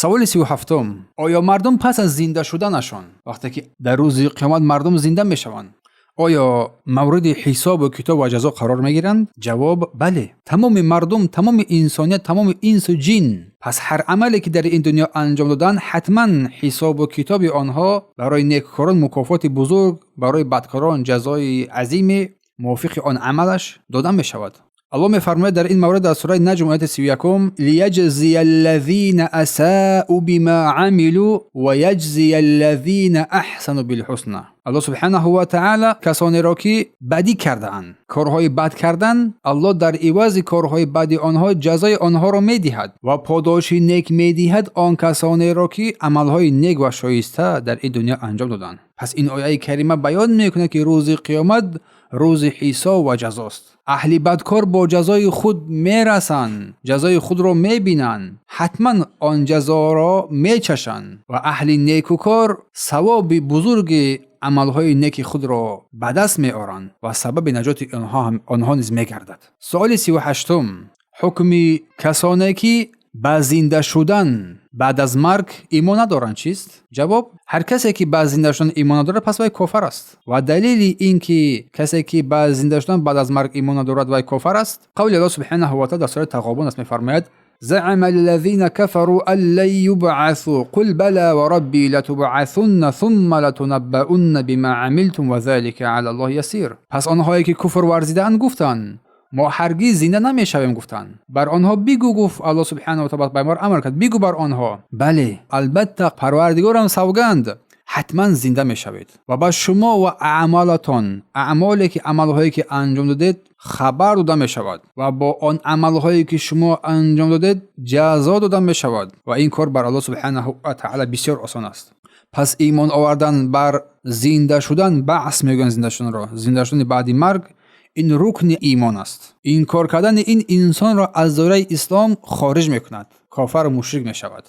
Саволи 37-ум: оё мардум пас аз зинда шуданашон, вақте ки дар рӯзи қиёмат мардум зинда мешаванд, оё мавриди ҳисобу китоб ва ҷазо қарор мегиранд? Ҷавоб: бале, тамоми мардум, тамоми инсоният, тамоми инсу ҷин. Пас ҳар амале ки дар ин дунё анҷом доданд, ҳатман ҳисобу китоби онҳо барои неккорон мукофоти бузург, барои бадкорон ҷазои азиме мувофиқи он амалаш дода мешавад. Аллоҳ мефармояд дар ин маврид дар сураи Наҷм, ояти 31-ум: ليجزي الذين أساءوا بما عملوا ويجزي الذين أحسنوا بالحسنى. Аллоҳ سبحانه وتعالى касонеро ки бадӣ кардаанд, корҳои бад карданд, Аллоҳ дар ивази корҳои бади онҳо ҷазои онҳоро медиҳад ва подоши нек медиҳад он касонеро ки амалҳои нек ва шоиста дар ин дунё анҷом доданд. Пас ин ояи карима баён мекунад, ки рӯзи қиёмат рӯзи ҳисоб ва ҷазост. Аҳли бадкор бо ҷазои худ мерасанд, ҷазои худро мебинанд, ҳатман он ҷазоро мечашанд ва аҳли некукор савоби бузурги амалҳои неки худро ба даст меоранд ва сабаби наҷоти онҳо низ мегардад. Суоли 38-ум: ҳукми касоне ки ба зинда шудан баъд аз марг имон надоранд, чист? Ҷавоб: ҳар касе ки ба зинда шудан имон надорад, пас вай кофар аст. Ва далели ин ки касе ки ба зинда шудан баъд аз марг имон надорад, вай кофар аст, қавли Аллоҳ سبحانه وتعالى дар сураи Тағобун аст. Мефармояд: زعم الذين كفروا أن لن يبعثوا قل بلى وربي لتبعثن ثم لتنبؤن بما عملتم وذلك على الله يسير. Пас онҳое ки куфр варзидаанд, гуфтанд: мо ҳаргиз зинда намешавем. Гуфтанд. Бар онҳо бигӯ, гуфт Аллоҳ سبحانه وتعالى, пайғамбар амр кард: бигӯ бар онҳо: бале, албатта, Парвардигорам савганд, ҳатман зинда мешавед ва ба шумо ва аъмолатон, аъмоле ки, амалҳое ки анҷом додед, хабар дода мешавад ва бо он амалҳое ки шумо анҷом додед, ҷазо дода мешавад ва ин кор бар Аллоҳ سبحانه وتعالى бисёр осон аст. Пас имон овардан бар зинда шудан, баъс мегӯянд зинда шуданро, зинда шудани баъди марг, ин рукни имон аст. Инкор кардани ин инсонро аз доираи ислом хориҷ мекунад, кофару мушрик мешавад.